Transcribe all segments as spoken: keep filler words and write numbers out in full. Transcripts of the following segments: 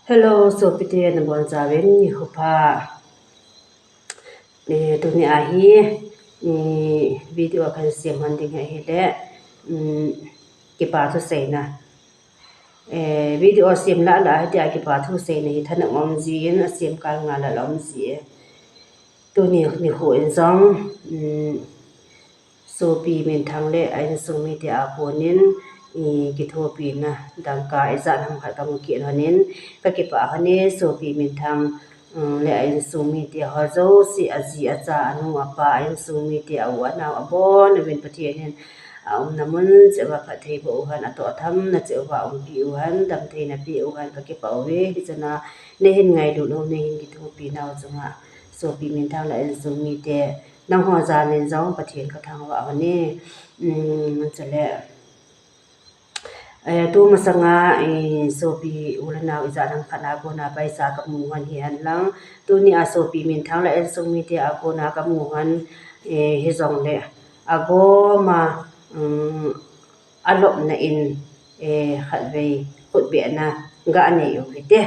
Hello, sopite nabonchauvin nikho pha. Eh, tuni ahi, eh, video kahin sem hon ding ahile, um, kipa thu seina. Eh, video sem lah lah hitia kipa thu seina hi thanop um jin, asem kal ngal lah um ji e. Tuni nikho in jong, um, sopi minthang le a insung mite a konin, i, kithopina dangka ijat ham khat kamu kit honin, kakipah hon e, sopi minthang, um, le a insung mite ho jouse, aji acha, anu apa, a insung mite, a u anao, abonchauvin Pathen in aumna mun cheh uva phattheiboh u hen, atoh thamna cheh uva umpi u hen, damtheina pe u hen, kakipah uve. Hichana neihin ngailut u, neihin kithopi nau chunga sopi minthang le a insung mite, nangho jal in jong Pathen kathangvah hon e. Um, chule, eh, tumasanga, eh, sopi u le nao ijat ham khat a kona paisa kamu hon hihen lang, tuni a sopi minthang le a insung mite a kona kamu hon, eh, hijongle agoma, um, alopna in, eh, khatvei khutbehna ganei u hite.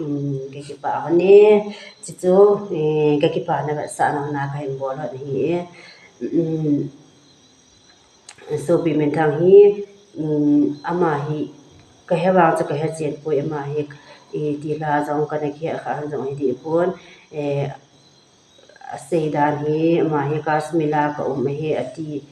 Um, kakipah hon e, chuchu, eh, kakipana vetsahna kahin bol hon ahi e. Um, sopi minthang hi, um, ama hi kahe vang chu kahe chen poi, ama hi, eh, tila jong kana kihe kha jong hiding pon, eh, asei dan hi, ama hi Kashmir a kaum ahi ati,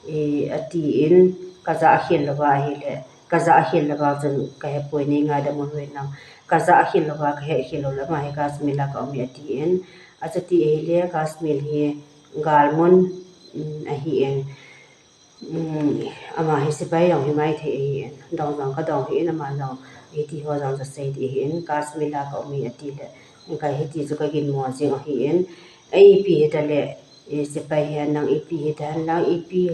eh, atin, kajah khel louva ahile, kajah khel louva chun kahepoi, nei ngaidam un lang, kajah khel louva, kahe khel lou le ama hi Kashmir a kaum ahi atin, achuti ahile Kashmir hi galmun, um, ahin, um, ama hi sepai jong hi maithei ahin, dong jong kadong ahin, ama jong hitiho jong chu sei ding ahin, Kashmir a kaum ahi atile, ka hiti chu kaginmo jing ahin, ipi hitale, eh, sepai hihen lang, ipi hita hen lang, ipi,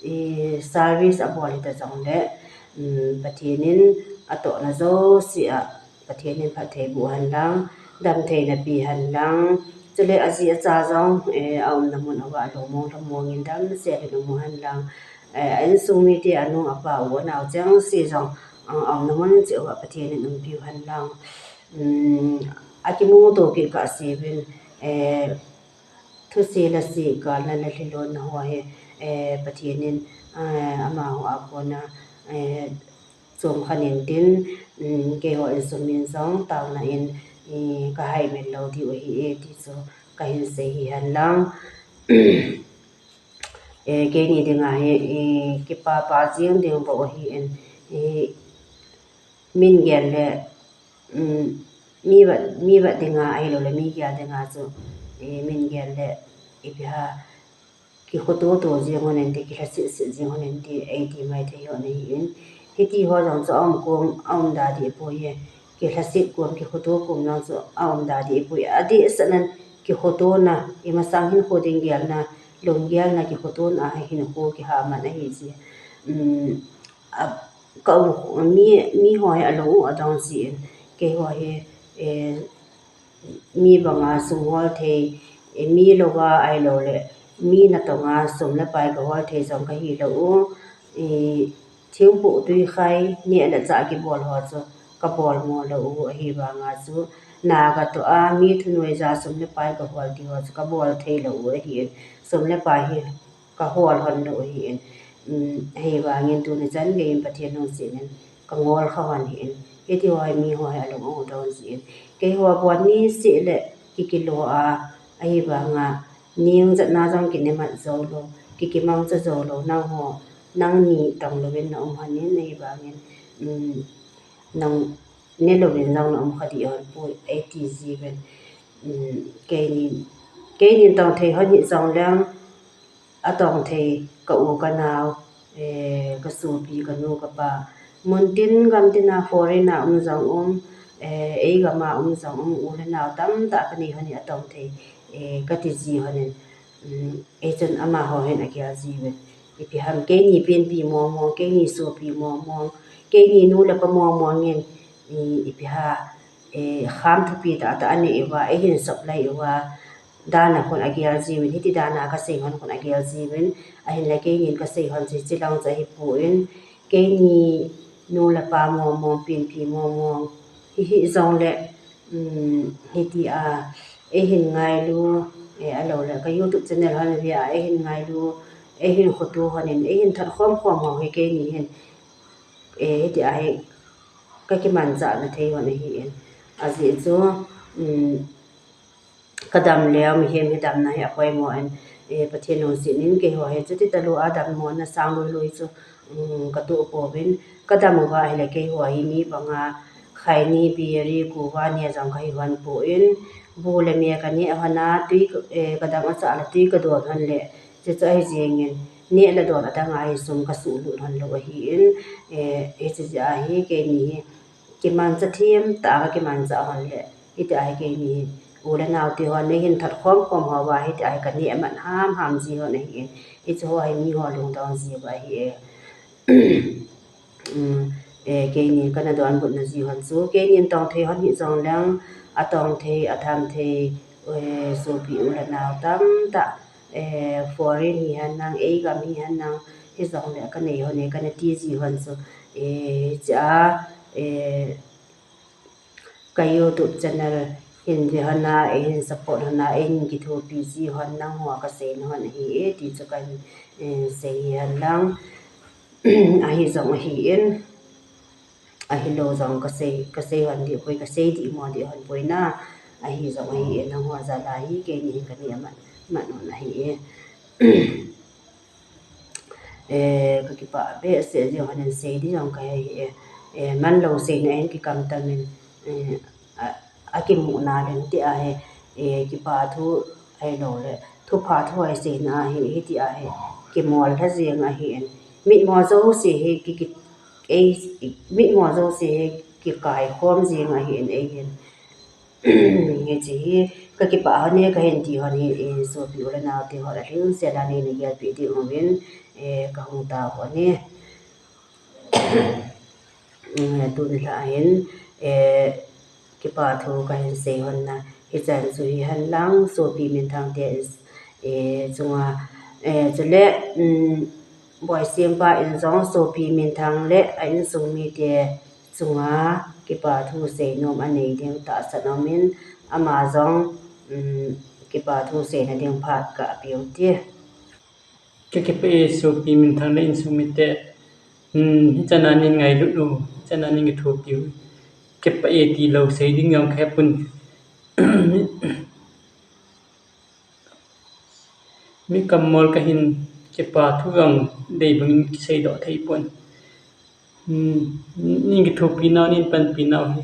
eh, service abol hita jongle, um, Pathen in atohna jouse a Pathen in phattheiboh hen lang, damtheina pe hen lang, chule aji acha jong, eh, aumna mun uva alungmong lhamong in damsel in um u hen lang, eh, a insung mite, anu apa, u anao chengse jong, ah, aumna mun cheh uva Pathen in umpiu hen lang. Um, akimuto kit kahseuvin, eh, thuse lase, galna le lhilonna ho hi, eh, Pathen in, eh, amaho a kona, eh, chomkhat in tin, um, keiho insung min jong taona in, eh, kahai mil lou diu ahi e ti chu kahin sei hihen lang. Eh, keini dinga hi, eh, kipah pah jing ding bou ahin, eh, min gel le, um, mi vet, mi vet dinga ahiloule mi gel dinga chu, eh, min gel le ipi ham, kikhoto to jing hon inte, kilhaset set jing hon inte, eiti maithei hon ahin. Hitiho jong chu aum kom, aum da deh poi e. Kilhaset kom, kikhoto kom jong chu aum da deh poi. Adehset nan kikhotona, imasang hinkho ding gelna, lunggelna kikhotona hinkho kihaman ahije. Um, a, ka u, mi, miho hi alung u adong jin, keiho hi, eh, mi banga sum hol thei, eh, mi louva ahiloule mi natonga sum le pai kahol thei jong kahilou u, eh, thingpoh twikhai neh le chah kibol ho chu kabolmo lou u, ahivanga chu na katoh a mi thunoija sum le pai kahol ti ho chu kabol theilou u ahin, sum le pai hi kahol hon lou ahin, um, ahivangin tuni chan geiyin Pathen lungset in kangol kha hon ahin, hitiho hi miho hi alung u adong jin, keiho bon niseh le kikilo a, ahivanga neng jatna jong kinemat joulou, kikimangcha joulou, nangho, nangni tong louvin naum hon in, ahivangin, um, nang ne louvin jong naum kha deh hon poi, eiti jiuvin, um, keini, keinin tong thei hon hih jongleng, atong thei ka u kanao, eh, kasopi, kanu kapa, muntin gamtin a, foreign a um jong um, eh, eigam a um jong um, u le nao tamtah kanei hon in atong thei, eh, kati ji hon in, um, eichun amaho hin agel jiuvin, ipi ham, keini penpi mong mong, keini sopi mong mong, keini nu le pa mong mong in, i, ipi ham, eh, kham thupi tahtah anei uva, eihin sop lai uva, dan a khun agel jiuvin, hiti dan a kasei hon khun agel jiuvin, ahinla keinin kasei hon chu hiche lang chu ahipoi, keini nu le pa mong mong, pinpi mong mong, hi hi jong le, um, hiti a, eihin ngailu, eh, alo le ka YouTube channel hon ve a, eihin ngailu, eihin khoto hon in, eihin that khom khom ho hi keini hin, eh, hiti a hi ka kimanchah na thei hon ahi in. Ajeh chu, um, ka dam leu mihem hi damna hi apoimo in, eh, Pathen lungset in keiho hi chuti talou a dammo na sang lui lui chu, um, ka toh pouvin, ka dam uva ahile keiho hi mi banga khaini, biri, kuva, neh jong kahi hon pon, bu le me kaneh hon a, tui, eh, ka dam achah le tui ka don hon le, chuchu ahi jeng in, neh le don adang a hi sum ka suhlut hon lou ahi in, eh, hiche jeh a hi keini hi kimanchah them tah a ka kimanchah hon le, hiti a hi keini hi u le nao te hon eihin that khom khom ho uva, hiti a hi ka neh man ham ham ji hon ahi in, hiche ho hi miho lungdong ji uva ahi e. Um, eh, keini kana donbutna ji hon chu, keini in tong thei hon hi jong leng, atong thei, atham thei, eh, sopi u le nao tamtah, eh, foreign hihen lang, eigam hihen lang, hi jong le ka nei hon e, kana ti ji hon chu, eh, hiche a, eh, ka YouTube channel hin ve hon a, eihin support hon a, eihin kithopi ji hon nangho a ka seina hon ahi e, ti chu kahin, eh, sei hihen lang, ahi jong ahi in, ahilou jong ka sei, ka sei hon dih poi, ka sei dih mo dih hon poi na, ahi jong ahi e, nangho jal a hi keini hin ka neh man, man hon ahi e. Eh, ka kipah behseh jeng hon in sei ding jong ka hei, eh, eh, manlou seina in kikam tam in, eh, a, akimu na leng ti a hi, eh, kipa thu ahilou le, thupha thu ahi seina ahi, hiti a hi, kimol lha jeng ahi in, mitmo jouse hi ki, ki, ei, mitmo jouse hi kikai khom jeng ahi in, eihin. Hiche hi ka kipah hon e, kahin ti hon hi, eh, sopi u le nao te ho, alhingset a neina gelpeh ding uvin, eh, kahung tao hon e. Eh, tuni lha hin, eh, kipa thu kahin sei hon na, hichan chu hihen lang, sopi minthang te, eh, chunga, eh, chule, um, Boisempa in jong sopi minthang le a insung mite chunga kipa thu seinom anei ding tahsan um in, ama jong, um, kipa thu seina ding phat ka pe u te. Ka kipah e sopi minthang le insung mite, um, hichan a nein ngailut u, hichan a nein kithopi u. Kipah e tilou sei ding jong ka hepon. Mi kamol kahin, kipa thu jong dei bangin kiseidoh thei pon. Hmm, nein kithopi nau, nein panpi nau hi,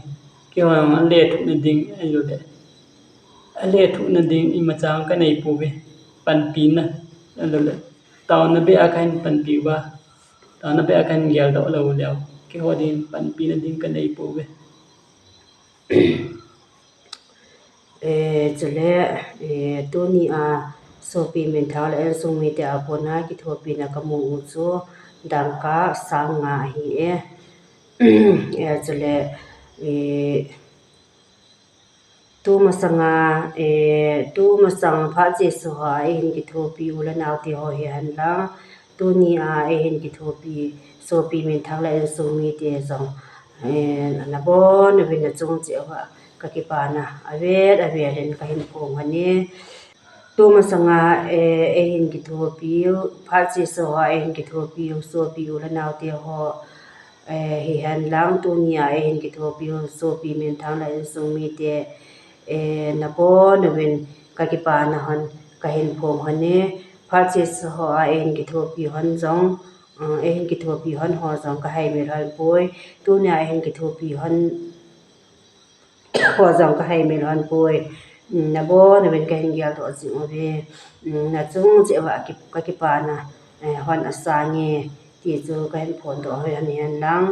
keiho jong alethuhna ding, ahilou le, alethuhna ding imacha ka nei pouve, panpina, ahilou le, taona beh a kahin panpi uva, taona beh a kahin geldoh lou leu, keiho ding panpina ding ka nei pouve. Eh, chule, eh, tuni a sopi minthang le insung mite a kona kithopina kamu u chu dangka sang nga ahi e. Eh, chule, eh, tumasanga, eh, tumasang phat chesuh a eihin kithopi u le nao te ho hihen lang, tuni a eihin kithopi sopi minthang le insung mite jong, eh, nabon uvin nachung cheh uva ka kipana avel avel in kahin phong hon e. Tumasanga, eh, eihin kithopi u, phat chesuh a eihin kithopi u sopi u le nao te ho, eh, hihen lang, tuni a eihin kithopi u sopi minthang le insung mite, eh, nabon uvin ka kipana hon kahin phong hon e. Phat chesuh a eihin kithopi hon jong, eh, eihin kithopi hon ho jong ka haimil hon poi. Tuni a eihin kithopi hon ho jong ka haimil hon poi. Nabon uvin kahin geldoh jing uve. Nachung cheh uva ka kipana, eh, hon asang e, ti chu kahin phondoh hon hihen lang.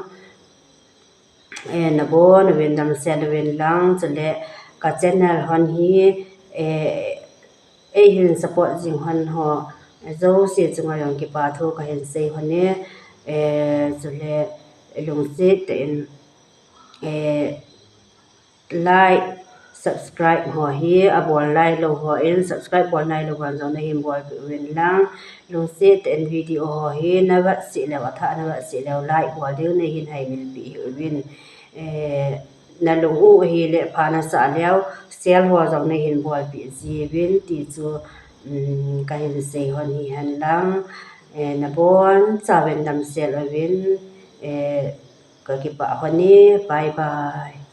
Eh, nabon uvin damsel uvin lang, chule ka channel hon hi, eh, eihin support jing hon ho jouse chunga jong kipa thu kahin sei hon e, eh, chule lungset tah in, eh, like, subscribe ho hi abol nailou hon, subscribe bol nailou hon jong nahin bolpeh uvin lang. Lungset tah in video ho hi navet seh leu, athah navet seh leu like bol diu nahin haiminpeh hih uvin. Eh, nalung u ahile pha nasah leu share ho jong nahin bolpeh jiuvin ti chu, um, kahin sei hon hi hen lang. Eh, nabonchauvin damsel uvin, eh, kakipah hon e, bye bye.